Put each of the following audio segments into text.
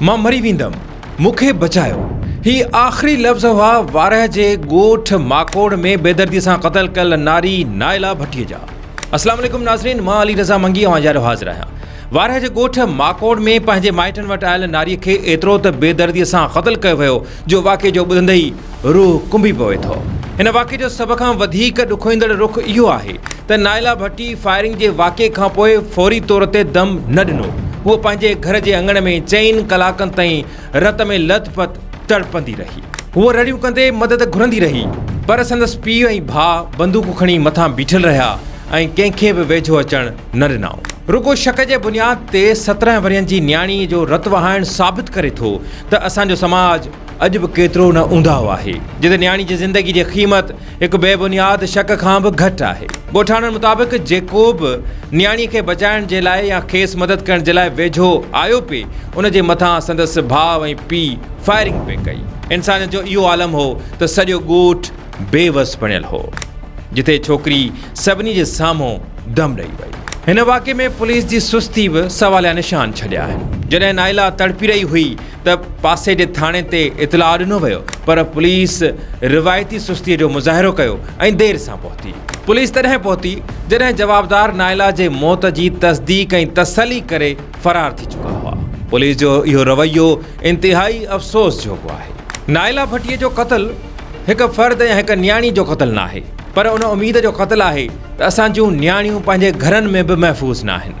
مان مري ويندم، مون کي بچايو. هي آخري لفظ هئا وارهه جي ڳوٺ ماڪوڙ ۾ بيدردي سان قتل ڪيل ناري نائلا ڀٽي جا. اسلام عليڪم ناظرين مان علي رضا منگي اوهان جي آڏو حاضر آهيان. وارهه جي ڳوٺ ماڪوڙ ۾ پنهنجي مائٽن وٽ آيل ناري کي ايترو ته بيدردي سان قتل ڪيو ويو جو واقعي جو ٻڌندي ئي روح ڪنبي پوي ٿو. هن واقعي جو سڀ کان وڌيڪ ڏکوئيندڙ رخ اهو آهي ته نائلا ڀٽي فائرنگ جي واقعي کانپوء فوري طور تي دم نه ڏنو. هوء پنهنجي گهر جي اڱڻ ۾ چئن ڪلاڪن تائين رت ۾ لت پت تڙپندي رهي. هوء رڙيون ڪندي مدد گهرندي رهي پر سندس پيء ۽ ڀاء بندوقون کڻي مٿان بيٺل رهيا ۽ ڪنهن کي به ويجهو اچڻ نه ڏنائون. رڳو شڪ جي بنياد تي 17 ورهين جي نياڻي جو رت وهائڻ ثابت ڪري ٿو ته اسان جو سماج اڄ به ڪيترو نه اونداهو آهي، جتي نياڻي جي زندگي جي قيمت هڪ بي بنياد شڪ کان به گهٽ آهي. ڳوٺاڻن مطابق جيڪو به نياڻي کي بچائڻ جي لاء يا کيس مدد ڪرڻ جي لاء ويجهو آيو پئي، ان جي مٿان سندس ڀاء ۽ پيء فائرنگ پئي ڪئي. انسانيت جو اهو عالم هو ته سڄو ڳوٺ بي وس بڻيل هو، جتي ڇوڪري سڀني جي سامهون دم ڏئي وئي. هن واقعي ۾ پوليس جي سستي به سواليا نشان ڇڏيا آهن. جڏهن نائلا تڙپي رهي هئي ته پاسي جي ٿاڻي تي اطلاع ڏنو ويو پر پوليس روايتي سستي جو مظاهرو ڪيو ۽ دير سان پهتي. پوليس تڏهن پهتي جڏهن جوابدار نائلا جي موت جي تصديق ۽ تسلي ڪري فرار ٿي چڪا هئا. پوليس جو اهو رويو انتهائي افسوس جوڳو آهي. نائلا ڀٽي جو قتل هڪ فرد يا هڪ نياڻي جو قتل ناهي پر ان اميد جو قتل آهي ته اسان جون نياڻيون پنهنجي گهرن ۾ به محفوظ ناهن.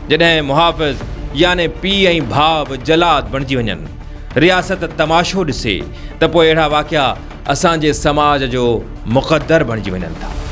جڏهن محافظ يعني پيء ۽ ڀاء به جلاد بڻجي وڃن، رياست تماشو ڏسي ته پوء اهڙا واقعا اسان جي سماج جو مقدر بڻجي وڃن ٿا.